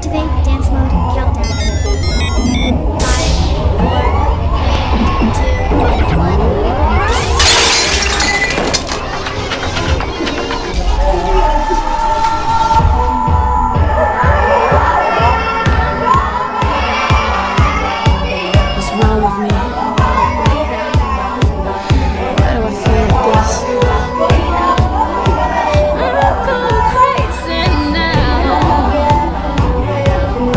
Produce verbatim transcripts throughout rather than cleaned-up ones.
Activate dance mode countdown. Five, four, three, two, one. What's wrong with me? Why do I feel like this? I'm going crazy now.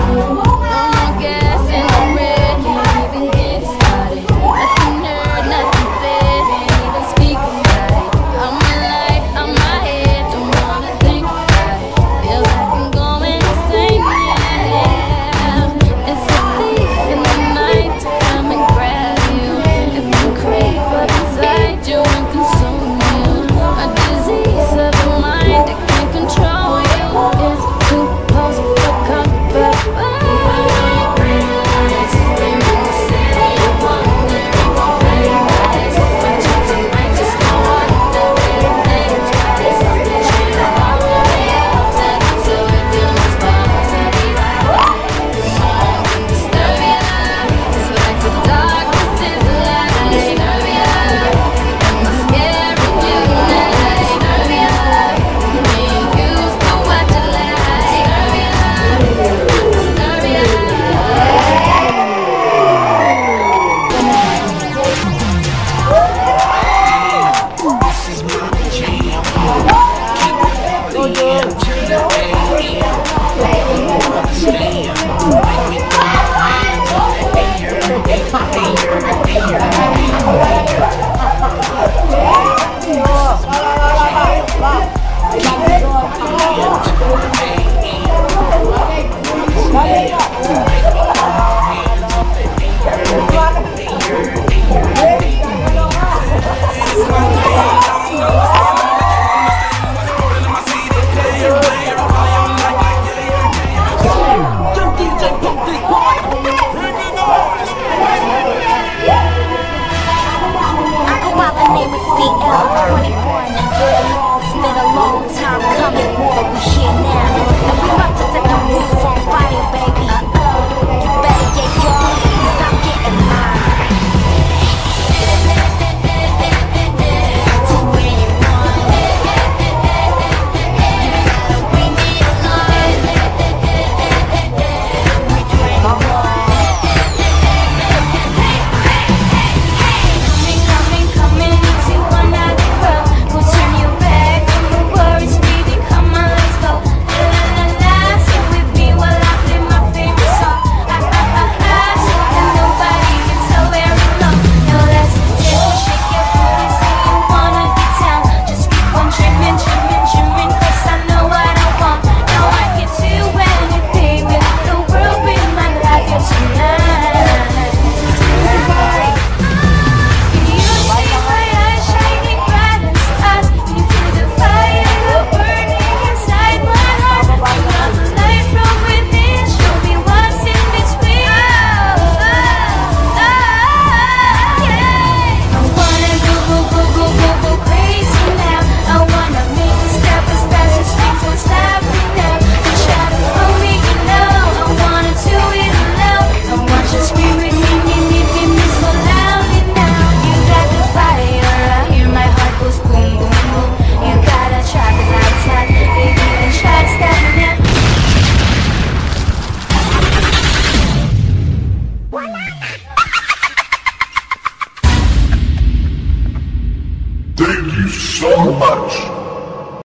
No more gas in the red, can't even get started. Nothing heard, nothing said, can't even speak about it. I'm alive, I'm my head, don't wanna think about it. Feel like I'm going insane, yeah. It's a thief in the night to come and grab you. It can creep up inside you and consume you. A disease of the mind, it can't control you. It's too close for comfort. I go by the name of C L twenty-one. It's been a long time coming, but we here now. And we about to set the roof on fire, baby. You better get yours, 'cause I'm getting mine. Thank you so much.